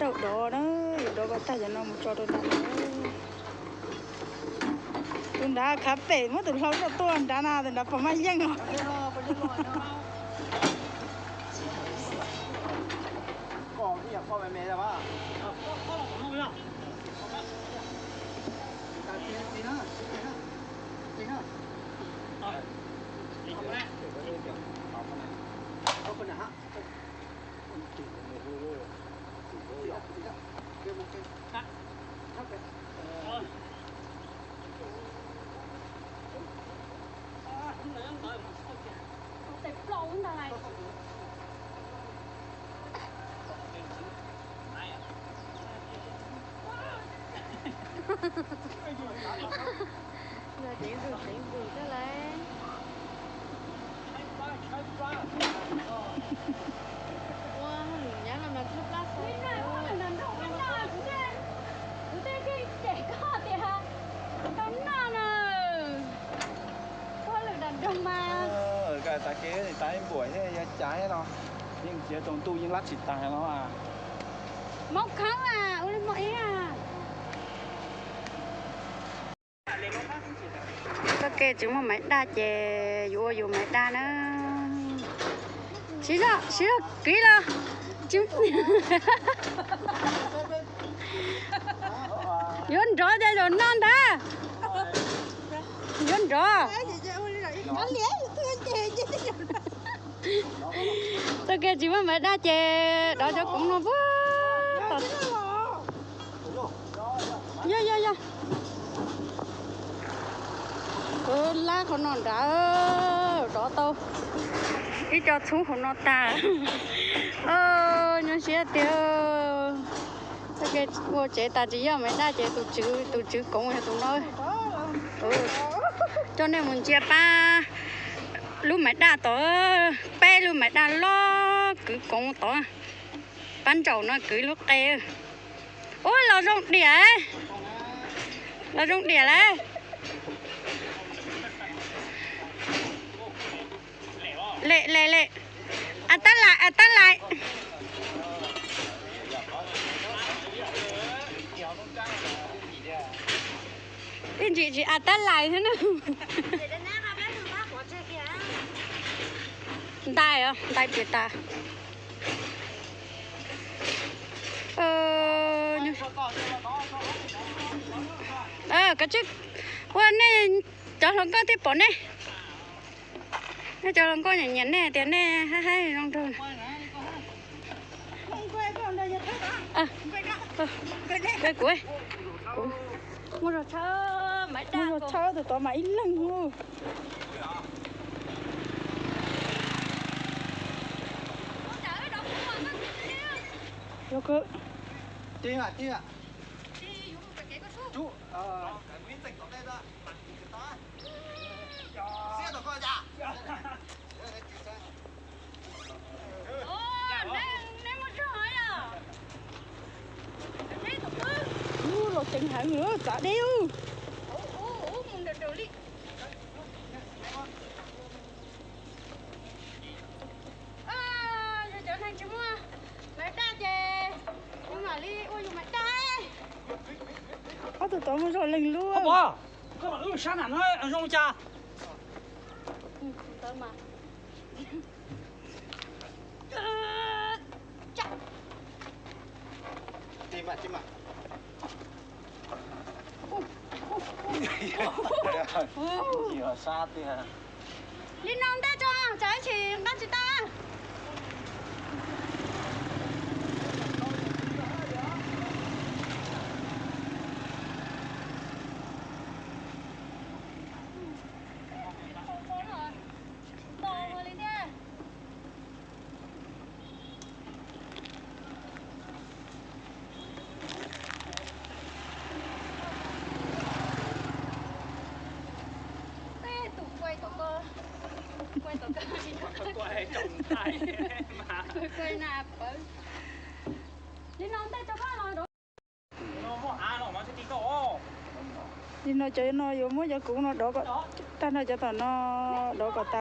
Rau dov na, yuav dov kom tag cov no mus tso rau nram no. Tus nrad khav pem muab tus hlau rau tuaj nrad na, tus nrad puas maj yeej os. Ntawm dev zus dev zus thiab lauj. Ua nyab los mas tshaib plab xwb. Kuv tej keej cem koj tias tau noj na. Koj lwm dag nrog mas. Tag kev tau ib npuam thiab, yog cas no yeej txiav tsaus ntuj yeej lab tsis tag no. Mob khaub a, ua li mob ib a. Txoj kev tsis muaj maiv daj ces yuav ua yus maiv daj na. Siv zog, siv zog kiv los. Yuav nrov ces zaum no ntag. Yuav nrov. Txoj kev tsis muaj maiv daj ces dov cov koov no puag tom. Yog yog yog. Lab qhov no nrad, dov tau ib co txhub qhov no tag. Nyuaj siab tiag. Txoj kev ua tsev tas tsis yog maiv daj ces tus tswv, tus tswv koov yog tus no. Coj nej mus ntsia pab lub maiv daj tod, peb lub maiv daj loj kwv koov tod. Pab ntsaum no kwv lub qe. Ua los zoo diam, los zoo diam lawm. Lem lem lem. A tab lais, a tab lais. Ib ntsis tsis a tab lais thiab na. Ntais os, ntais tias tas. Kav tsij ua, nej cov hluas nkauj thiaj pom nej. Nej cov hluas nkauj nyiam nyiam nej tias nej haib haib zoo nraug. Kuv, kuv muaj zog tshawb, muaj zog tshawb tus tod mas ib leeg. Los ceev heev, txav deb. Yog cov neeg tsis muaj maiv daj ces yus mam li ua yus maiv daj. Ob tug tod muaj zog leeg lub. Koj mam lub sab nram no zoo cas? Li no ntej tso, tsam ib chim nqa tsis tau. Li no cov no yuav muab cov kuv no dov kom tag no, cov tom no dov kom tas.